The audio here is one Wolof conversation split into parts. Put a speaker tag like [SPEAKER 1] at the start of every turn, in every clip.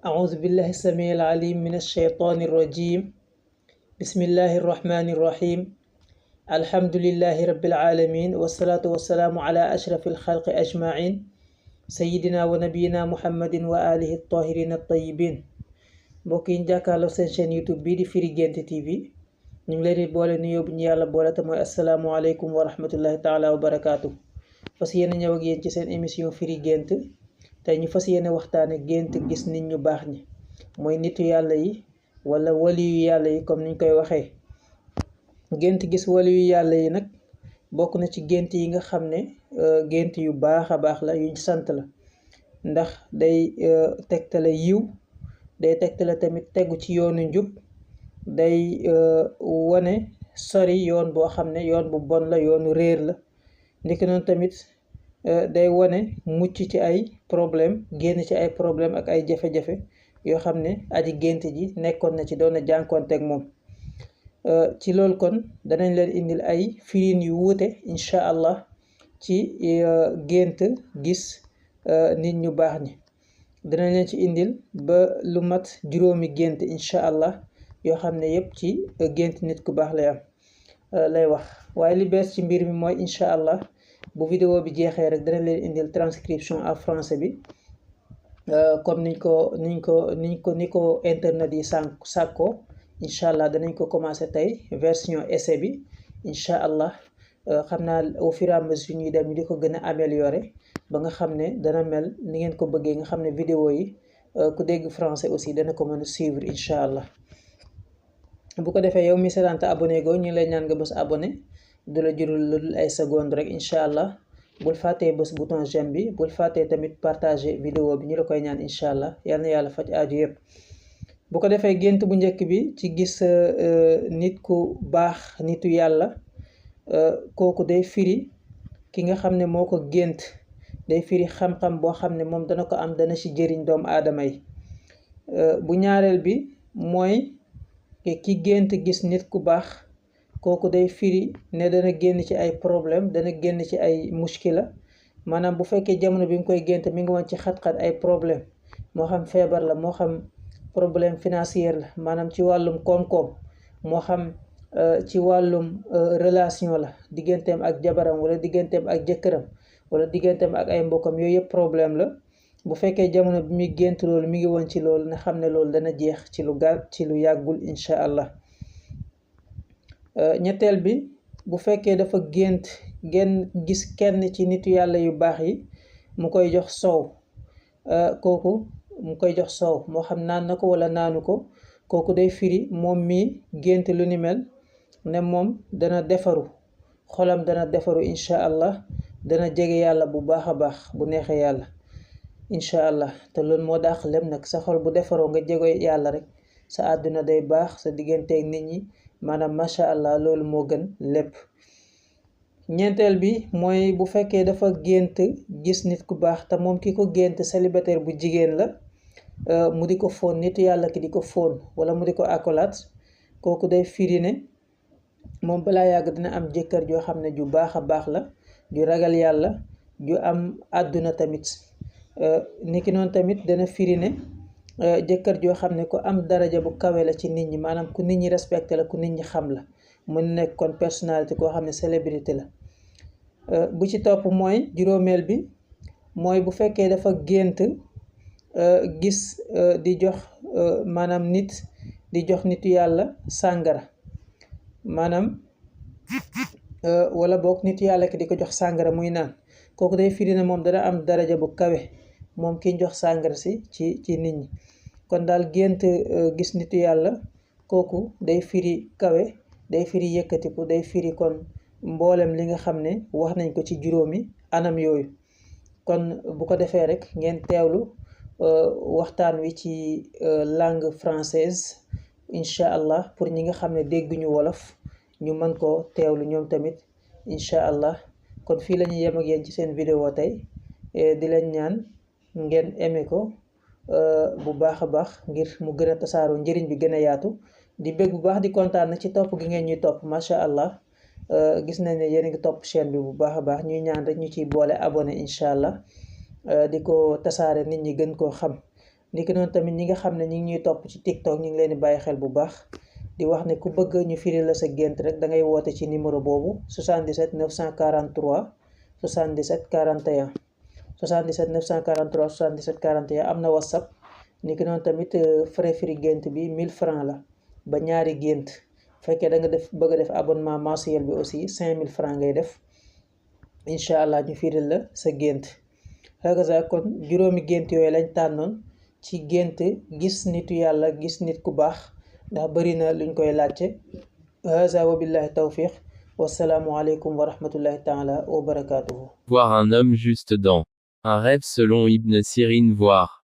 [SPEAKER 1] أعوذ بالله السميع العليم من الشيطان الرجيم. بسم الله الرحمن الرحيم. الحمد لله رب العالمين، والصلاة والسلام على أشرف الخلق أجمعين، سيدنا ونبينا محمد وآله الطاهرين الطيبين. mbokk yi ñu jàkkaarloo seen chaîne YouTube bii di Firi Guent TV, ñu ngi leen di boole nuyoo bu ñu yàlla boole te mooy asalaamualeykum wa rahmatullahi taala wa barakaatu. fas yéene ñëw ak yéen ci seen émission Firi Guent. tey ñu fas yéene waxtaane gént gis nit ñu baax ñi, mooy nitu yàlla yi wala wali yu yàlla yi comme niñ koy waxee. gént gis wali yu yàlla yi nag bokk na ci gént yi nga xam ne gént yu baax a baax la, yuñ sant la, ndax day tegtale yiw, day tegtale tamit tegu ci yoonu njub, day wane sori yoon boo xam ne yoon bu bon la, yoonu réer la. ndiki noonu tamit day wane mucc ci ay problème, génn ci ay problème ak ay jafe-jafe yoo xam ne aji gént ji nekkoon na ci, doon na jànkoonteeg moom. ci loolu kon danañ leen indil ay firin yu wuute incha allah ci gént gis nit ñu baax ñi. danañ leen ci indil ba lu mat juróomi gént incha allah yoo xam ne yépp ci gént nit ku baax lay wax. waaye li bees ci mbir mi mooy incha allah bu vidéo bi jeexee rek danañ leen indil transcription en français bi, comme ni ko internet yi sàkkoo. incha allah danañ ko commencé tey version essai bi incha allah. xam naa au fur et à mesure ñuy dem ñu di ko gën a améliorer ba nga xam ne dana mel ni ngeen ko bëggee, nga xam ne vidéo yi ku dégg français aussi dana ko mën a suivre incha allah. bu ko defee yow mi seetaan te abonné go ñu ngi lay ñaan nga bës abonné, du la jurul lu dul ay seconde rek incha allah. bul fàttee bës bouton j'aime bi, bul fàttee tamit partager vidéo bi, ñu la koy ñaan incha allah. yal na yàlla faj aaju yëpp. bu ko defee gént bu njëkk bi ci gis nit ku baax, nitu yàlla, kooku day firi ki nga xam ne moo ko gént, day firi xam-xam boo xam ne moom dana ko am, dana ci jëriñ doomu aadama yi. bu ñaareel bi mooy ki gént gis nit ku baax, kooku day firi ne dana génn ci ay problème, dana génn ci ay muskila. maanaam bu fekkee jamono bi nga koy gént mi ngi woon ci xat-xat, ay problème, moo xam feebar la, moo xam problème financier la, maanaam ci wàllum koom-koom, moo xam ci wàllum relation la, digganteem ak jabaram wala digganteem ak jëkkëram wala digganteem ak ay mbokkam, yooyu yëpp problème la. bu fekkee jamono bi muy gént loolu mi ngi woon ci loolu, na xam ne loolu dana jeex ci lu gàtt, ci lu yàggul incha allah. ñetteel bi, bu fekkee dafa gént gis kenn ci nitu yàlla yu baax yi mu koy jox soow, kooku mu koy jox soow, moo xam naan na ko wala naanu ko, kooku day firi moom mii gént lu ni mel ne moom dana defaru, xolam dana defaru incha allah, dana jege yàlla bu baax a baax bu neexee yàlla incha allah. te loolu moo dàq lem nag, sa xol bu defaroo nga jego yàlla rek, sa àdduna day baax, sa digganteeg nit ñi maanaam macha allah, loolu moo gën lépp. ñeenteel bi mooy bu fekkee dafa gént gis nit ku baax te moom ki ko gént célibataire bu jigéen la, mu di ko fóon, nitu yàlla ki di ko fóon wala mu di ko accolade, kooku day firi ne moom balaa yàgg dina am jëkkër joo xam ne ju baax a baax la, ju ragal yàlla, ju am àdduna tamit. niki noonu tamit dana firi ne jëkkër joo xam ne ku am daraja bu kawe la ci nit ñi, maanaam ku nit ñi respecté la, ku nit ñi xam la, mën nekk kon personnalité koo xam ne célébrité la. bu ci topp mooy juróomeel bi, mooy bu fekkee dafa gént gis di jox maanaam nit di jox nitu yàlla sàngara, maanaam wala boog nitu yàlla ki di ko jox sàngara muy naan, kooku day firi ne moom dana am daraja bu kawe, moom ki jox sàngara si ci nit ñi. kon daal gént gis nitu yàlla, kooku day firi kawe, day firi yëkkatiku, day firi kon mboolem li nga xam ne wax nañ ko ci juróomi anam yooyu. kon bu ko defee rek ngeen teewlu waxtaan wi ci langue française incha allah, pour ñi nga xam ne dégguñu wolof ñu mën koo teewlu ñoom tamit incha allah. kon fii la ñuy yem ak yéen ci seen vidéo tey, di leen ñaan ngeen aimé ko bu baax a baax ngir mu gën a tasaaroo, njëriñ bi gën a yaatu. di bëgg bu baax, di kontaan na ci topp gi ngeen ñuy topp macha allah. gis nañ ne yéen a ngi topp chaîne bi bu baax a baax, ñuy ñaan rek ñu ciy boole abonné incha allah, di ko tasaare nit ñi gën koo xam. niki noonu tamit ñi nga xam ne ñi ngi ñuy topp ci TikTok ñu ngi leen di bàyyi xel bu baax di wax ne ku bëgg ñu firi la sa gént rek da ngay woote ci numéro boobu 77 943 77 41 77 943 77 41 am na WhatsApp niki noonu tamit frais firi gént bi 1000 francs la ba ñaari gént fekkee da nga bëgg a def abonnement mensuel bi aussi 5000 francs ngay def incha allah ñu firil la sa gént hakaza kon juróomi gént yooyu lañ tànnoon ci gént gis nitu yàlla gis nit ku baax ndax bari na luñ koy laajte haza wa billahi tawfiq wassalaamu aleykum wa rahmatullahi taala wa barakatuhu.
[SPEAKER 2] Voir un homme juste dans un rêve selon Ibn Sirin. Voir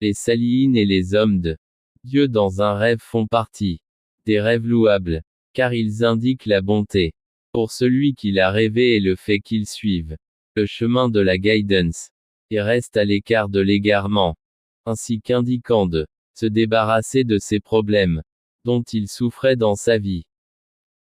[SPEAKER 2] les salihin et les hommes de Dieu dans un rêve font partie des rêves louables, car ils indiquent la bonté pour celui qui l'a rêvé et le fait qu'il suive le chemin de la guidance et reste à l'écart de l'égarement, ainsi qu'indiquant de se débarrasser de ses problèmes dont il souffrait dans sa vie.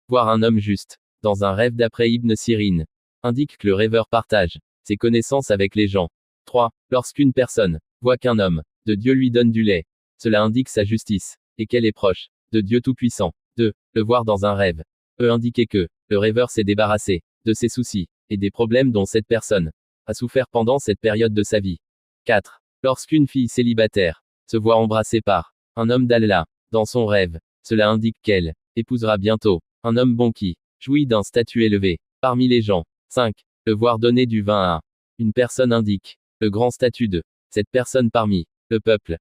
[SPEAKER 2] Voir un homme juste dans un rêve d'après Ibn Sirin indique que le rêveur partage ses connaissances avec les gens. 3. Lorsqu'une personne voit qu'un homme de Dieu lui donne du lait, cela indique sa justice et qu'elle est proche de Dieu Tout-Puissant. 2. Le voir dans un rêve peut indiquer que le rêveur s'est débarrassé de ses soucis et des problèmes dont cette personne a souffert pendant cette période de sa vie. 4. Lorsqu'une fille célibataire se voit embrassée par un homme d'Allah dans son rêve, cela indique qu'elle épousera bientôt un homme bon qui jouit d'un statut élevé parmi les gens. 5. Le voir donner du vin à une personne indique le grand statut de cette personne parmi le peuple.